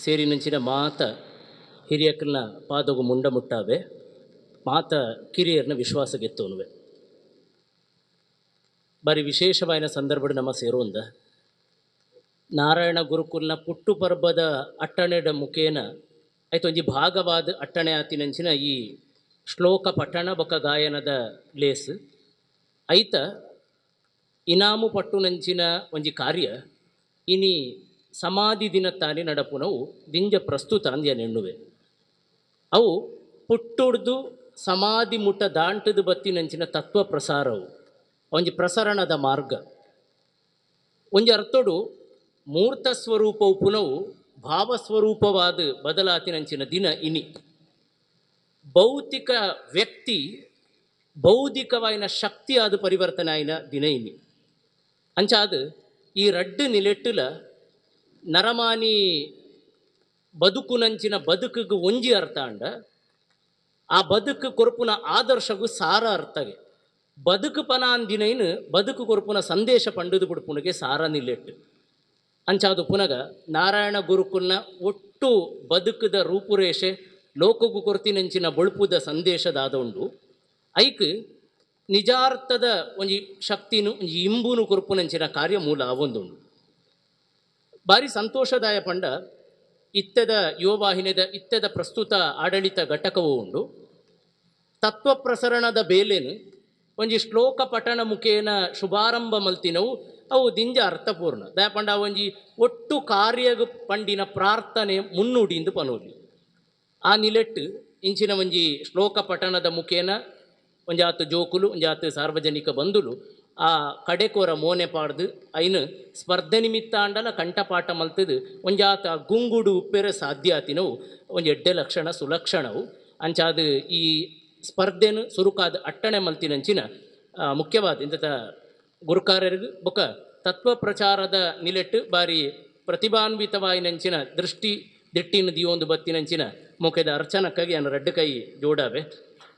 ಸೇರಿನಂಚಿನ ಮಾತ ಹಿರಿಯಕಲ್ನ ಪಾದಗು ಮುಂಡ ಮುಟ್ಟಾವೆ ಮಾತ ಕಿರಿಯರ್ನ ವಿಶ್ವಾಸ ಗೆತ್ತೋನುವೆ. ಬಾರಿ ವಿಶೇಷವಾಯಿನ ಸಂದರ್ಭಡ್ ನಮ್ಮ ಸೇರುವಂದ ನಾರಾಯಣ ಗುರುಕುಲ್ನ ಪುಟ್ಟು ಪರ್ಬದ ಅಟ್ಟಣೆಡ ಮುಖೇನ ಐತೊಂಜಿ ಭಾಗವಾದ ಅಟ್ಟಣೆ ಆತಿನಂಚಿನ ಈ ಶ್ಲೋಕ ಪಠಣ ಬೊಕ ಗಾಯನದ ಲೇಸ್ ಐತ ಇನಾಮು ಪಟ್ಟುನಂಚಿನ ಒಂಜಿ ಕಾರ್ಯ ಇನಿ ಸಮಾಧಿ ದಿನತ್ತಾನಿ ನಡಪುನವು ದಿಂಜ ಪ್ರಸ್ತುತ ಅಂದ್ಯ ನೆಣ್ಣುವೆ. ಅವು ಪುಟ್ಟುಡ್ದು ಸಮಾಧಿ ಮುಟ್ಟ ದಾಂಟದು ಬತ್ತಿನಂಚಿನ ತತ್ವ ಪ್ರಸಾರವು ಒಂಜಿ ಪ್ರಸರಣದ ಮಾರ್ಗ. ಒಂಜಿ ಅರ್ಥಡು ಮೂರ್ತ ಸ್ವರೂಪವು ಪುನವು ಭಾವಸ್ವರೂಪವಾದ ಬದಲಾತಿನಂಚಿನ ದಿನ ಇನಿ. ಭೌತಿಕ ವ್ಯಕ್ತಿ ಬೌದ್ಧಿಕವಾಯಿನ ಶಕ್ತಿ ಆದ ಪರಿವರ್ತನೆ ಆಯಿನ ದಿನ ಇನಿ. ಅಂಚಾದ ಈ ರಡ್ಡು ನಿಲೆಟ್ಟುಲ ನರಮಾನಿ ಬದುಕುನಂಚಿನ ಬದುಕಿಗೆ ಒಂಜಿ ಅರ್ಥ ಅಂಡ ಆ ಬದುಕು ಕೊರ್ಪುನ ಆದರ್ಶಗೂ ಸಾರ ಅರ್ಥಗೆ ಬದುಕು ಪನ ಅಂದಿನೈನು ಬದುಕು ಕೊರ್ಪುನ ಸಂದೇಶ ಪಂಡುದು ಬಿಡ್ಪುನಗೆ ಸಾರ ನಿಲೆಟ್ಟು. ಅಂಚಾದು ಪುನಗ ನಾರಾಯಣ ಗುರುಕುಲ್ನ ಒಟ್ಟು ಬದುಕದ ರೂಪುರೇಷೆ ಲೋಕಗು ಕೊರ್ತಿನಂಚಿನ ಬೊಳ್ಪುದ ಸಂದೇಶದಾದ ಉಂಡು. ಐಕ್ ನಿಜಾರ್ಥದ ಒಂಜಿ ಶಕ್ತಿನು ಒಂಜಿ ಇಂಬುನು ಕೊರ್ಪುನಂಚಿನ ಕಾರ್ಯ ಮೂಲ ಆವೊಂದುಂಡು. ಬಾರಿ ಸಂತೋಷದಾಯ ಪಂಡ ಇತ್ತೆದ ಯುವವಾಹಿನಿದ ಇತ್ತೆದ ಪ್ರಸ್ತುತ ಆಡಳಿತ ಘಟಕವೂ ಉಂಡು. ತತ್ವ ಪ್ರಸರಣದ ಬೇಲೆನು ಒಂಜಿ ಶ್ಲೋಕ ಪಠಣ ಮುಖೇನ ಶುಭಾರಂಭ ಮಲ್ತಿನವು ಅವು ದಿಂಜ ಅರ್ಥಪೂರ್ಣ. ದಯಪಂಡ ಒಂಜಿ ಒಟ್ಟು ಕಾರ್ಯಗ ಪಂಡಿನ ಪ್ರಾರ್ಥನೆ ಮುನ್ನುಡಿಂದು ಪನೋಲಿ. ಆ ನಿಲೆಟ್ಟು ಇಂಚಿನ ಒಂಜಿ ಶ್ಲೋಕ ಪಠಣದ ಮುಖೇನ ಒಂಜಾತು ಜೋಕುಲು ಒಂಜಾತು ಸಾರ್ವಜನಿಕ ಬಂಧುಲು ಆ ಕಡೆಕೋರ ಮೋನೆ ಪಾಡ್ದು ಐನು ಸ್ಪರ್ಧೆ ನಿಮಿತ್ತ ಅಂಡಲ ಕಂಠಪಾಠ ಮಲ್ತದು ಒಂಜಾತ ಗುಂಗುಡು ಉಪ್ಪೆರೆ ಸಾಧ್ಯ ಆತಿನವು ಒಂಜಿ ಎಡ್ಡೆ ಲಕ್ಷಣ ಸುಲಕ್ಷಣವು. ಅಂಚಾದ ಈ ಸ್ಪರ್ಧೆನು ಸುರುಕಾದ ಅಟ್ಟಣೆ ಮಲ್ತಿನಂಚಿನ ಮುಖ್ಯವಾದ ಇಂಥ ಗುರುಕಾರರಿಗೆ ಬೊಕ ತತ್ವ ಪ್ರಚಾರದ ನಿಲೆಟ್ಟು ಬಾರಿ ಪ್ರತಿಭಾನ್ವಿತವಾಯಿನಂಚಿನ ದೃಷ್ಟಿ ದಿಟ್ಟಿನ ದಿಯೊಂದು ಬತ್ತಿನಂಚಿನ ಮುಖ್ಯದ ಅರ್ಚನಕ್ಕಾಗಿ ಅನ್ನ ರಡ್ಡು ಕೈ ಜೋಡಾವೆ.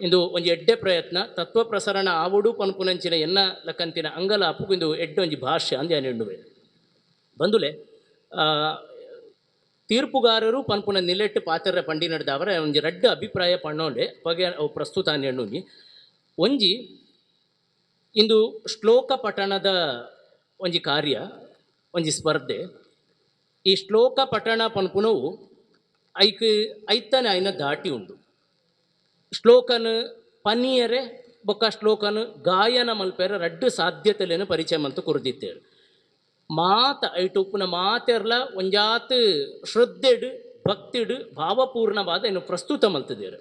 ಇಂದು ಒಂಜಿ ಎಡ್ಡೆ ಪ್ರಯತ್ನ ತತ್ವ ಪ್ರಸರಣ ಆವುಡು ಪನ್ಪುನಂಚಿನ ಎನ್ನ ಲಕ್ಕಂತಿನ ಅಂಗಲಾಪು ಇಂದು ಎಡ್ಡೆ ಒಂಜಿ ಭಾಷ್ಯ ಅಂದೆ ಎಣ್ಣುವೆ. ಬಂದುಲೆ ತೀರ್ಪುಗಾರರು ಪನ್ಪುನ ನಿಲೆಟ್ಟು ಪಾತ್ರ ಪಂಡಿ ನಡೆದವರ ಒಂಜಿ ರಡ್ಡು ಅಭಿಪ್ರಾಯ ಪಣ್ಣೋಂಡೆ ಪಗೆ ಅವು ಪ್ರಸ್ತುತ ಎಣ್ಣುನಿ. ಒಂಜಿ ಇಂದು ಶ್ಲೋಕ ಪಠಣದ ಒಂಜಿ ಕಾರ್ಯ ಒಂಜಿ ಸ್ಪರ್ಧೆ. ಈ ಶ್ಲೋಕ ಪಠಣ ಪನ್ಪುನವು ಐಕ್ ಐತನೆ ಐನ ದಾಟಿ ಉಂಡು. ಶ್ಲೋಕನ ಪನಿಯರೆ ಬೊಕ್ಕ ಶ್ಲೋಕನ ಗಾಯನ ಮಲ್ಪೆರೆ ರಡ್ಡು ಸಾಧ್ಯತೆಲೇನು ಪರಿಚಯ ಮಂತು ಕುರ್ದಿತ್ತೇರು. ಮಾತ ಐಟುಪ್ಪುನ ಮಾತೆರ್ಲ ಒಂಜಾತ್ ಶ್ರದ್ಧೆಡು ಭಕ್ತಿಡು ಭಾವಪೂರ್ಣವಾದ ಇನ್ನು ಪ್ರಸ್ತುತ ಮಲ್ತದೇರು.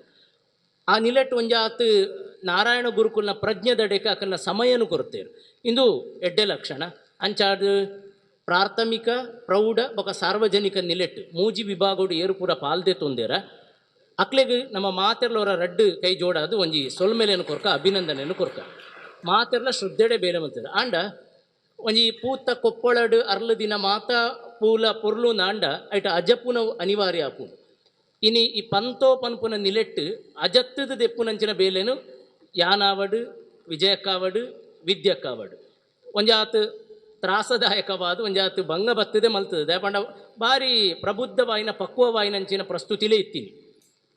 ಆ ನಿಲೆಟ್ಟು ಒಂಜಾತ್ ನಾರಾಯಣ ಗುರುಕುಲ್ನ ಪ್ರಜ್ಞೆದಡೆಗೆ ಅಕಲ್ನ ಸಮಯನು ಕೊರ್ತೇರು. ಇಂದು ಎಡ್ಡೆ ಲಕ್ಷಣ. ಅಂಚಾದ ಪ್ರಾಥಮಿಕ ಪ್ರೌಢ ಬೊಕ ಸಾರ್ವಜನಿಕ ನಿಲೆಟ್ಟು ಮೂಜಿ ವಿಭಾಗೋಡು ಏರುಪುರ ಪಾಲ್ದೆ ತೊಂದೇರ ಅಕ್ಲೆಗ್ ನಮ್ಮ ಮಾತೆರ್ಲವರ ರಡ್ಡು ಕೈ ಜೋಡಾದು ಒಂಜಿ ಸೊಲ್ಮೆಲೆಯನ್ನು ಕೊರ್ಕ ಅಭಿನಂದನೆಯನ್ನು ಕೊರ್ಕ ಮಾತೆರ್ಲ ಶ್ರದ್ಧೆಡೆ ಬೇರೆ ಮಲ್ತದೆ. ಆಂಡ ಒಂಜಿ ಪೂತ ಕೊಪ್ಪಳಡು ಅರ್ಲು ದಿನ ಮಾತಾ ಪೂಲ ಪೊರ್ಲು ನಾಂಡ ಐಟ ಅಜಪುನ ಅನಿವಾರ್ಯ ಆಪುಂಡು. ಇನಿ ಈ ಪಂತೋ ಪನ್ಪುನ ನಿಲೆಟ್ಟು ಅಜತ್ತದ ದೆಪ್ಪುನಂಚಿನ ಬೇಲೆನು ಯಾನಾವಡು ವಿಜಯಕ್ಕಾವಡು ವಿದ್ಯಕ್ಕಾವಡು ಒಂಜಾತ್ ತ್ರಾಸದಾಯಕವಾದ ಒಂಜಾತ್ ಭಂಗ ಬತ್ತದೆ ಮಲ್ತದೆ. ದಯಪಂಡ ಬಾರಿ ಪ್ರಬುದ್ಧವಾಯಿನ ಪಕ್ವವಾಯಿನಂಚಿನ ಪ್ರಸ್ತುತಿಲೇ ಇತ್ತೀನಿ.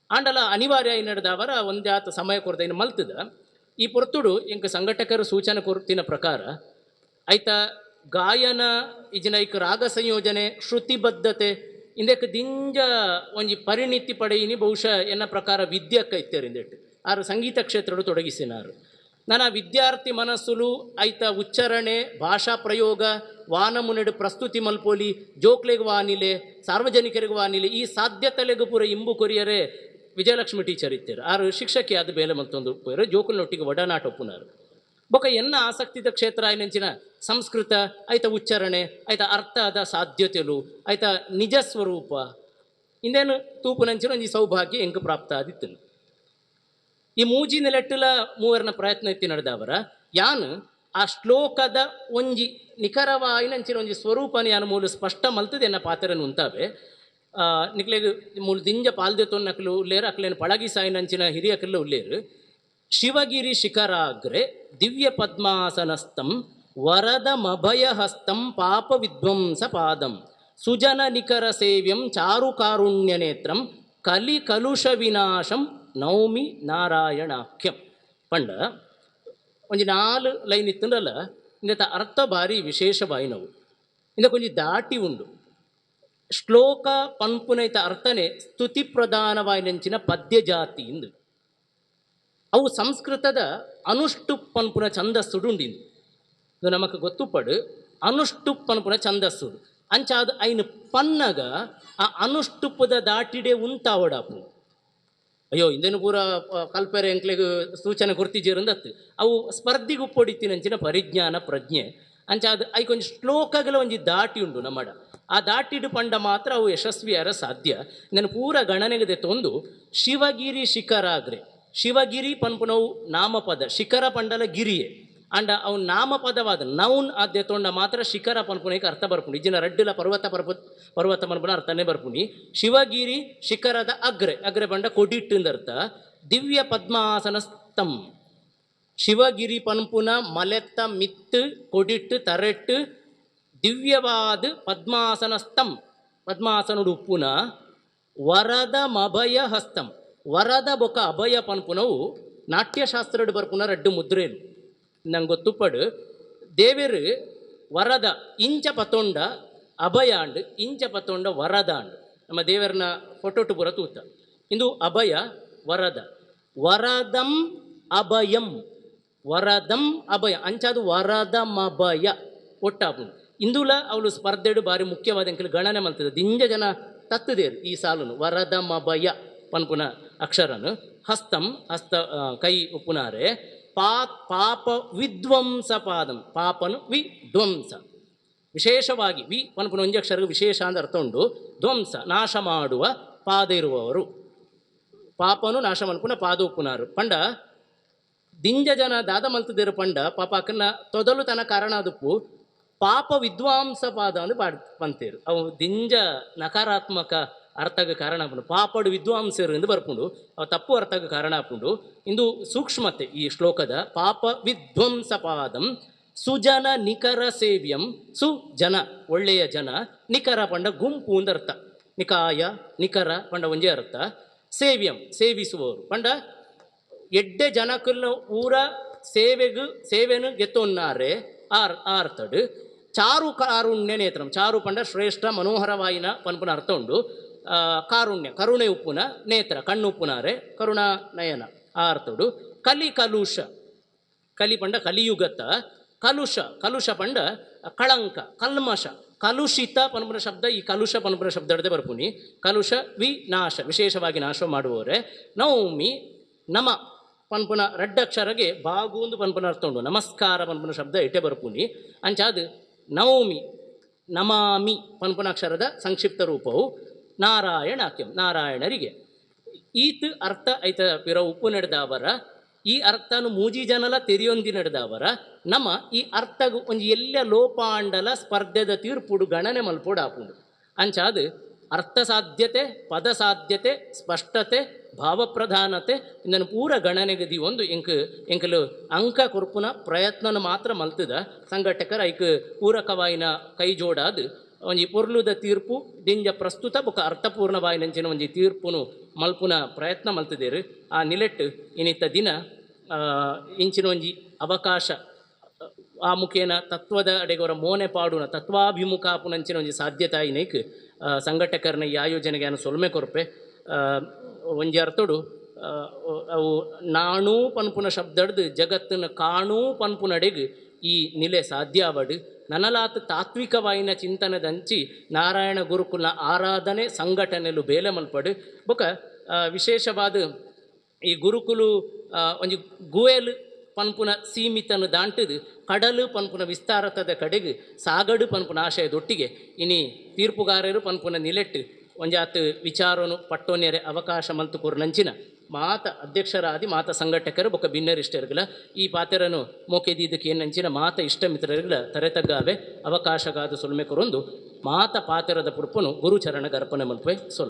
ಆಂಡಲ ಅನಿವಾರ್ಯ ನಡೆದವರ ಒಂಜಾತ ಸಮಯ ಕೊರತೆ ಇನ್ನು ಮಲ್ತದ. ಈ ಪೊರ್ತುಡು ಎಂಕ್ ಸಂಘಟಕರು ಸೂಚನೆ ಕೊರ್ತಿನ ಪ್ರಕಾರ ಐತ ಗಾಯನ ಇಜಿನ ಐಕ್ ರಾಗ ಸಂಯೋಜನೆ ಶ್ರುತಿಬದ್ಧತೆ ಇಂದಕ್ಕೆ ದಿಂಜ ಒಂಜಿ ಪರಿಣಿತಿ ಪಡೆಯಿನಿ ಬಹುಶಃ ಎನ್ನ ಪ್ರಕಾರ ವಿದ್ಯಕ್ಕ ಇತ್ತೇರು ಇಂದೆಟ್ಟು ಆರು ಸಂಗೀತ ಕ್ಷೇತ್ರಡು ತೊಡಗಿಸಿನಾರು. ನನ್ನ ವಿದ್ಯಾರ್ಥಿ ಮನಸ್ಸುಲು ಐತ ಉಚ್ಚಾರಣೆ ಭಾಷಾ ಪ್ರಯೋಗ ವಾನಮುನೆಡು ಪ್ರಸ್ತುತಿ ಮಲ್ಪೋಲಿ ಜೋಕ್ಲೆಗ್ ವಾನಿಲೆ ಸಾರ್ವಜನಿಕರಿಗೆ ವಾನಿಲೆ ಈ ಸಾಧ್ಯತೆಲೆಗು ಪೂರ ಇಂಬು ಕೊರಿಯರೆ ವಿಜಯಲಕ್ಷ್ಮಿ ಟೀಚರ್ ಇತ್ತೇರು. ಆರು ಶಿಕ್ಷಕಿ ಆದ ಬೇಲೆ ಮಲ್ತೊಂದು ಪೋಯರು ಜೋಕುಲ್ನೊಟ್ಟಿಗೆ ಒಡನಾಟ ಒಪ್ಪುನಾರು. ಬೊಕ ಎನ್ನ ಆಸಕ್ತಿದ ಕ್ಷೇತ್ರ ಐನಂಚಿನ ಸಂಸ್ಕೃತ ಐತ ಉಚ್ಚಾರಣೆ ಐತ ಅರ್ಥದ ಸಾಧ್ಯತೆಲು ಐತ ನಿಜ ಸ್ವರೂಪ ಇಂದೇನು ತೂಪುನಂಚಿನ ಒಂಜಿ ಸೌಭಾಗ್ಯ ಎಂಕ್ ಪ್ರಾಪ್ತ ಆದಿತ್ತು. ಈ ಮೂಜಿ ನೆಲೆಟ್ಟುಲ ಮೂವರನ ಪ್ರಯತ್ನ ಇತ್ತಿ ನಡೆದವರ ಯಾನ್ ಆ ಶ್ಲೋಕದ ಒಂಜಿ ನಿಖರವಾಯಿನಂಚಿನ ಒಂಜಿ ಸ್ವರೂಪನ ಯಾನ್ ಮೂಲು ಸ್ಪಷ್ಟ ಮಲ್ತದೆ ಎನ್ನ ಪಾತ್ರನ ಉಂತಾವೆ. ನಿಕ್ಲೆಗ್ ಮೂಲು ದಿಂಜ ಪಾಲ್ದೆ ನಕಲು ಉಲ್ಲೇರು ಅಕ್ಲೇನು ಪಳಗಿ ಸಾಯಿನಂಚಿನ ಹಿರಿಯಕಲ್ಲು ಉಲ್ಲೇರು. ಶಿವಗಿರಿ ಶಿಖರಾಗ್ರೆ ದಿವ್ಯ ಪದ್ಮಾಸನಸ್ಥಂ ವರದಮಭಯಹಸ್ತಂ ಪಾಪ ವಿಧ್ವಂಸ ಪಾದಂ ಸುಜನ ನಿಖರ ಸೇವ್ಯಂ ಚಾರುಕಾರುಣ್ಯ ನೇತ್ರಂ ಕಲಿ ಕಲುಷ ವಿನಾಶಂ ನೌಮಿ ನಾರಾಯಣಾಖ್ಯಂ. ಪಂಡ ಒಂಜಿ 4 ಲೈನ್ ಇತ್ತಂದ್ರಲ್ಲ, ಇಂದತ ಅರ್ಥ ಭಾರಿ ವಿಶೇಷವಾಯಿನವು. ಇಂದ ಕೊಂಜಿ ದಾಟಿ ಉಂಡು. ಶ್ಲೋಕ ಪನ್ಪುನೈತ ಅರ್ಥನೆ ಸ್ತುತಿ ಪ್ರಧಾನವಾಯಿನಂಚಿನ ಪದ್ಯ ಜಾತಿ ಇಂದು. ಅವು ಸಂಸ್ಕೃತದ ಅನುಷ್ಟುಪ್ ಪನ್ಪುನ ಛಂದಸ್ಸುಡು ಉಂಡಿಂದು. ಇದು ನಮಕ್ ಗೊತ್ತುಪಡು, ಅನುಷ್ಟುಪ್ ಪನ್ಪುನ ಛಂದಸ್ಸುಡು ಅಂಚಾದ ಐನು ಪನ್ನಗ ಆ ಅನುಷ್ಟುಪ್ಪದ ದಾಟಿಡೆ ಉಂತಾವಡಾಪು. ಅಯ್ಯೋ ಇಂದೇನು ಪೂರ ಕಲ್ಪೆರೆ ಎಂಕ್ಲೆಗ್ ಸೂಚನೆ ಕೊರ್ತಿಜೇರಂದತ್ತು. ಅವು ಸ್ಪರ್ಧಿಗೂ ಪೊಡಿತಿನಂಚಿನ ಪರಿಜ್ಞಾನ ಪ್ರಜ್ಞೆ ಅಂಚಾದ ಐಕೊಂಜಿ ಶ್ಲೋಕಗಳ ಒಂಜಿ ದಾಟಿ ಉಂಡು ನಮ್ಮಡ. ಆ ದಾಟಿಡು ಪಂಡ ಮಾತ್ರ ಅವು ಯಶಸ್ವಿಯಾರ ಸಾಧ್ಯ. ನಾನು ಪೂರ ಗಣನೆಗೆ ತೊಂದು ಶಿವಗಿರಿ ಶಿಖರಾಗ್ರೆ, ಶಿವಗಿರಿ ಪನ್ಪುನವು ನಾಮಪದ, ಶಿಖರ ಪಂಡಲ ಗಿರಿಯೇ ಅಂಡ ಅವು ನಾಮಪದವಾದ ನೌನ್ ಆದ್ಯ ತೊಂಡ ಮಾತ್ರ ಶಿಖರ ಪನ್ಪುನೈಕ್ ಅರ್ಥ ಬರ್ಪುಣಿ. ಇಜ್ಜಿನ ರಡ್ಡಿಲ ಪರ್ವತ ಪರ್ವತ ಪನ್ಪುನ ಅರ್ಥನೇ ಬರ್ಪುಣಿ. ಶಿವಗಿರಿ ಶಿಖರದ ಅಗ್ರೆ, ಅಗ್ರೆ ಪಂಡ ಕೊಡಿಟ್ಟು ಅರ್ಥ. ದಿವ್ಯ ಪದ್ಮಾಸನಸ್ತಂ, ಶಿವಗಿರಿ ಪನ್ಪುನ ಮಲೆತ್ತ ಮಿತ್ತು ಕೊಡಿಟ್ಟು ತರೆಟ್ಟು ದಿವ್ಯವಾದ ಪದ್ಮಾಸನಸ್ತಂ, ಪದ್ಮಾಸನುಡು ಉಪ್ಪುನ ವರದ ಮಭಯ ಹಸ್ತಂ. ವರದ ಬೊಕ ಅಭಯ ಪನ್ಪುನವು ನಾಟ್ಯಶಾಸ್ತ್ರಡು ಬರ್ಪುನ ರಡ್ಡು ಮುದ್ರೇನು ನಂಗೆ ಗೊತ್ತುಪ್ಪಡು. ದೇವರು ವರದ ಇಂಚ ಪತೊಂಡ ಅಭಯಾಂಡು, ಇಂಚ ಪತೊಂಡ ವರದಾಂಡು. ನಮ್ಮ ದೇವರನ್ನ ಫೋಟೋಟು ಪೂರ ತೂತ. ಇಂದು ಅಭಯ ವರದ, ವರದಂ ಅಭಯಂ, ವರದಂ ಅಭಯ ಅಂಚಾದು ವರದಮಭಯ ಒಟ್ಟಾಪುಂಡು. ಇಂದುಲ ಅವಳು ಸ್ಪರ್ಧೆಡು ಬಾರಿ ಮುಖ್ಯವಾದ ಅಂಕಲ್ ಗಣನೆ ಮಲ್ತದೆ. ದಿಂಜ ಜನ ತತ್ತದೇರು ಈ ಸಾಲುನು ವರದಮಭಯ ಪನ್ಪುನ ಅಕ್ಷರನು. ಹಸ್ತಂ ಹಸ್ತ ಕೈ ಉಪ್ಪುನಾರೆ. ಪಾಪ ವಿಧ್ವಂಸ ಪಾದಂ, ಪಾಪನು ವಿಧ್ವಂಸ, ವಿಶೇಷವಾಗಿ ವಿ ಪನ್ಪುನ ಒಂಜಿ ಅಕ್ಷರಕ್ಕೆ ವಿಶೇಷ ಅಂತ ಅರ್ಥ ಉಂಟು. ಧ್ವಂಸ ನಾಶ ಮಾಡುವ ಪಾದ ಇರುವವರು, ಪಾಪನು ನಾಶ ಮನ್ಪುನ ಪಾದ ಉಪ್ಪುನಾರು. ಪಂಡ ದಿಂಜ ಜನ ದಾದ ಮಲ್ತದಿರು ಪಂಡ ಪಾಪಕನ್ನ ತೊದಲು ತನ್ನ ಕಾರಣ ಅದುಪ್ಪು ಪಾಪ ವಿದ್ವಾಂಸ ಪಾದ ಅಂದು ಪಾಡ್ ಪಂತೇರು. ಅವು ದಿಂಜ ನಕಾರಾತ್ಮಕ ಅರ್ಥಕ್ಕೆ ಕಾರಣ ಆಪುಂಡು. ಪಾಪಡು ವಿದ್ವಾಂಸರು ಎಂದು ಬರ್ಪುಂಡು, ಅವು ತಪ್ಪು ಅರ್ಥಕ್ಕೆ ಕಾರಣ ಆಪುಂಡು. ಇಂದು ಸೂಕ್ಷ್ಮತೆ ಈ ಶ್ಲೋಕದ. ಪಾಪ ವಿಧ್ವಂಸ ಪಾದಂ ಸುಜನ ನಿಖರ ಸೇವ್ಯಂ, ಸುಜನ ಒಳ್ಳೆಯ ಜನ, ನಿಖರ ಪಂಡ ಗುಂಪು ಅಂತ ಅರ್ಥ, ನಿಕಾಯ ನಿಖರ ಪಂಡ ಒಂಜೇ ಅರ್ಥ. ಸೇವ್ಯಂ ಸೇವಿಸುವವರು ಪಂಡ ಎಡ್ಡೆ ಜನಕುಲ್ಲ ಊರ ಸೇವೆಗು ಸೇವೆನು ಗೆತ್ತೊನ್ನಾರೆ ಆರ್ ಆರ್ತಡು. ಚಾರು ಕಾರುಣ್ಯ ನೇತ್ರಂ, ಚಾರು ಪಂಡ ಶ್ರೇಷ್ಠ ಮನೋಹರವಾಯಿನ ಪನ್ಪುನ ಅರ್ಥ ಉಂಡು. ಕಾರುಣ್ಯ ಕರುಣೆ ಉಪ್ಪುನ ನೇತ್ರ ಕಣ್ಣು ಉಪ್ಪುನಾರೆ ಕರುಣಾ ನಯನ ಆ ಅರ್ಥಡು. ಕಲಿ ಕಲುಷ, ಕಲಿ ಪಂಡ ಕಲಿಯುಗತ, ಕಲುಷ ಕಲುಷ ಪಂಡ ಕಳಂಕ ಕಲ್ಮಶ, ಕಲುಷಿತ ಪನ್ಪುನ ಶಬ್ದ ಈ ಕಲುಷ ಪನ್ಪುನ ಶಬ್ದ ಹಿಡ್ದೆ ಬರ್ಪುನಿ. ಕಲುಷ ವಿನಾಶ ವಿಶೇಷವಾಗಿ ನಾಶ ಮಾಡುವವರೆ. ನೌಮಿ ನಮ ಪನ್ಪುನ ರಡ್ಡಕ್ಷರಗೆ ಬಾಗು ಒಂದು ಪನ್ಪುನ ಅರ್ಥ ಉಂಡು. ನಮಸ್ಕಾರ ಪನ್ಪುನ ಶಬ್ದ ಇಟ್ಟೆ ಬರ್ಪುನಿ. ಅಂಚಾದ ನವಮಿ ನಮಾಮಿ ಪನ್ಪುನ ಅಕ್ಷರದ ಸಂಕ್ಷಿಪ್ತ ರೂಪವು ನಾರಾಯಣಾಖ್ಯಂ ನಾರಾಯಣರಿಗೆ. ಈತ್ ಅರ್ಥ ಐತ ಪಿರ ಉಪ್ಪು ನಡೆದವರ ಈ ಅರ್ಥನು ಮೂಜಿ ಜನಲ ತೆರಿಯೊಂದಿ ನಡೆದವರ ನಮ್ಮ ಈ ಅರ್ಥಗು ಒಂಜಿ ಎಲ್ಲ ಲೋಪಾಂಡಲ ಸ್ಪರ್ಧೆದ ತೀರ್ಪುಡು ಗಣನೆ ಮಲ್ಪೋಡು ಆಪುಂಡು. ಅಂಚಾದ ಅರ್ಥ ಸಾಧ್ಯತೆ ಪದ ಸಾಧ್ಯತೆ ಸ್ಪಷ್ಟತೆ ಭಾವಪ್ರಧಾನತೆ ಇದನ್ನು ಪೂರ ಗಣನೆಗೆ ಒಂದು ಎಂಕ್ ಎಂಕಲು ಅಂಕ ಕೊರ್ಪುನ ಪ್ರಯತ್ನನ ಮಾತ್ರ ಮಲ್ತದ ಸಂಘಟಕರ ಐಕ್ ಪೂರಕವಾಯಿನ ಕೈ ಜೋಡಾದ ಒಂಜಿ ಪೊರ್ಲುದ ತೀರ್ಪು ದಿಂಜ ಪ್ರಸ್ತುತ ಬೊಕ ಅರ್ಥಪೂರ್ಣವಾಯಿನಂಚಿನ ಒಂಜಿ ತೀರ್ಪುನು ಮಲ್ಪುನ ಪ್ರಯತ್ನ ಮಲ್ತದೇರು. ಆ ನಿಲೆಟ್ಟು ಇನ್ನಿತ್ತ ದಿನ ಇಂಚಿನ ಒಂಜಿ ಅವಕಾಶ ಆ ಮುಖೇನ ತತ್ವದ ಅಡೆಗೋರ ಮೋನೆ ಪಾಡುನ ತತ್ವಾಭಿಮುಖ ಆಪುನಂಚಿನ ಒಂಜಿ ಸಾಧ್ಯತೆ ಆಯಿನೈಕ್ ಸಂಘಟಕರನ ಈ ಆಯೋಜನೆಗೆ ಅನು ಸೊಲ್ಮೆ ಕೊರ್ಪೆ. ಒಂಜಿ ಅರ್ಥಡು ಅವು ನಾಣೂ ಪನ್ಪುನ ಶಬ್ದಡ್ದು ಜಗತ್ತಿನ ಕಾಣೂ ಪನ್ಪುನಡೆಗ್ ಈ ನಿಲೆ ಸಾಧ್ಯ ಆವಡು. ನನಲಾತ ತಾತ್ವಿಕವಾಯಿನ ಚಿಂತನದಂಚಿ ನಾರಾಯಣ ಗುರುಕುಲ ಆರಾಧನೆ ಸಂಘಟನೆಲು ಬೇಲೆ ಮಲ್ಪಡು. ಬೊಕ ವಿಶೇಷವಾದ ಈ ಗುರುಕುಲು ಒಂಜಿ ಗುವೆಲ್ ಪನ್ಪುನ ಸೀಮಿತನು ದಾಂಟದು ಕಡಲು ಪನ್ಪುನ ವಿಸ್ತಾರತದ ಕಡೆಗೆ ಸಾಗಡು ಪನ್ಪುನ ಆಶಯದೊಟ್ಟಿಗೆ ಇನಿ ತೀರ್ಪುಗಾರರು ಪನ್ಪುನ ನಿಲೆಟ್ಟು ಒಂಜಾತ್ ವಿಚಾರನು ಪಟ್ಟೋನ್ಯರೆ ಅವಕಾಶ ಮಲ್ತು ಕೊರ್ನಂಚಿನ ಮಾತ ಅಧ್ಯಕ್ಷರಾದಿ ಮಾತ ಸಂಘಟಕರು ಬೊಕ ಭಿನ್ನರಿಷ್ಟರುಗಳ ಈ ಪಾತೆರನು ಮೋಕೆದೀದಕ್ಕೆ ಏನಂಚಿನ ಮಾತ ಇಷ್ಟ ಮಿತ್ರರುಗಳ ತರೆತಗ್ಗಾವೆ ಅವಕಾಶಗಾದ ಸೊಲ್ಮೆ ಕೊರೊಂದು ಮಾತ ಪಾತೆರದ ಪುರ್ಪನು ಗುರುಚರಣ ಗರ್ಪಣೆ ಮಲ್ಪೆ ಸೊಲ್.